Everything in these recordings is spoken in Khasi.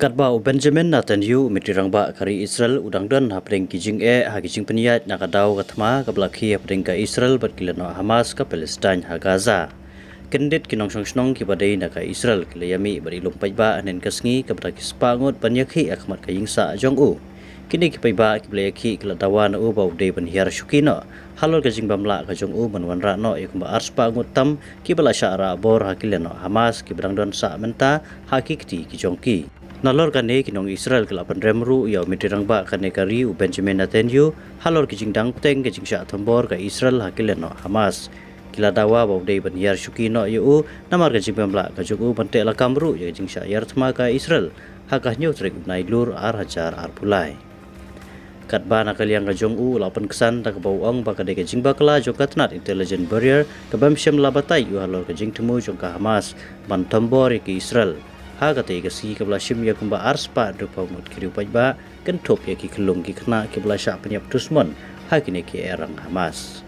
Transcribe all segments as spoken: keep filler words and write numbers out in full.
Katba u Benjamin Netanyahu, u Myntri Rangbah ka ri Israel, u dang don hapdeng ki jingeh ha ki jingpynïaid na ka daw ka thma kaba la khie hapdeng ka Israel bad ki lehnoh Hamas ka Palestine ha Gaza. Kyndit ki nongshong shnong kiba dei na ka Israel ki la ïamih bad i lum paidbah hynnin ka sngi kaba da ki spah ngut ban ïakhih ha khmat ka ïing sah jong u. Kine ki paidbah kiba la ïakhih ki la dawa na u ba u dei ban hiar shuki noh halor ka jingbym lah ka jong u ban wanrah noh ïa kumba ar spah ngut tam kiba la shah rah bor ha ki lehnoh Hamas kiba dang don sah mynta ha ki kti ki jong ki. Nalor kane ki nong Israel ki la pynrem ruh ïa u Myntri Rangbah kane ka ri u Benjamin Netanyahu halor ki jingdang bteng ka jingshah thombor ka Israel ha ki lehnoh Hamas. Ki la dawa ba u dei ban hiar shuki noh ïa u namar ka jingbym lah ka jong u ban teh lakam ruh ïa ka jingshah ïar thma ka Israel ha ka hynñiew tarik u Nailur ar hajar arphew lai. Katba na ka liang ka jong u la pynksan da kaba u ong ba ka dei ka jingbakla jong ka tnat intelligence barrier ka bym shym la batai ïa u halor ka jingthmu jong ka Hamas ban thombor ïa ka Israel. Ha katei ka sngi kaba la shim ïa kumba ar spah hynriewphew ngut ki riew paidbah kynthup ïa ki khyllung ki khynnah kiba la shah pynïap dusmon ha kine ki airang Hamas.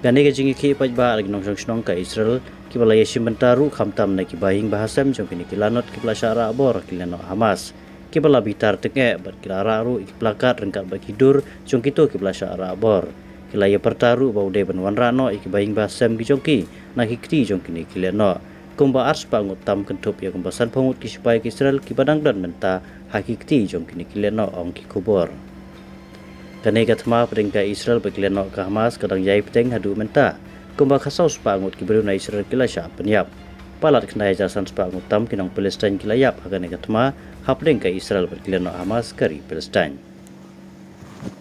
Kane ka jingïakhih paidbah la ki nongshong shnong ka Israel kiba la ïashim bynta ruh khamtam na ki bahaïing bahasem jong kine ki lanot kiba la shah rah bor ha ki lehnoh Hamas. Kiba la bitar tyngeh bad ki la rah ruh ïa ki plakat ryngkat bad ki dur jong kito kiba la shah rah bor. Ki la ïapyrta ruh ba u dei ban wanrah noh ïa ki bahaïing bahasem ki jong ki na ki kti jong kine ki lehnoh. Kumba ar spah ngut tam kynthup ïa kumba sanphew ngut ki shipai ki Israel kiba dang don mynta ha ki kti jong kine ki lehnoh, ong ki khubor. Kane ka thma hapdeng ka Israel bad ki lehnoh ka Hamas ka dang ïai bteng haduh mynta. Kumba khatsaw spah ngut ki briew na Israel ki la shah pynïap. Palat khyndai hajar san spah ngut tam ki nong Palestine ki la ïap ha kane ka thma hapdeng ka Israel bad ki lehnoh Hamas ka ri Palestine.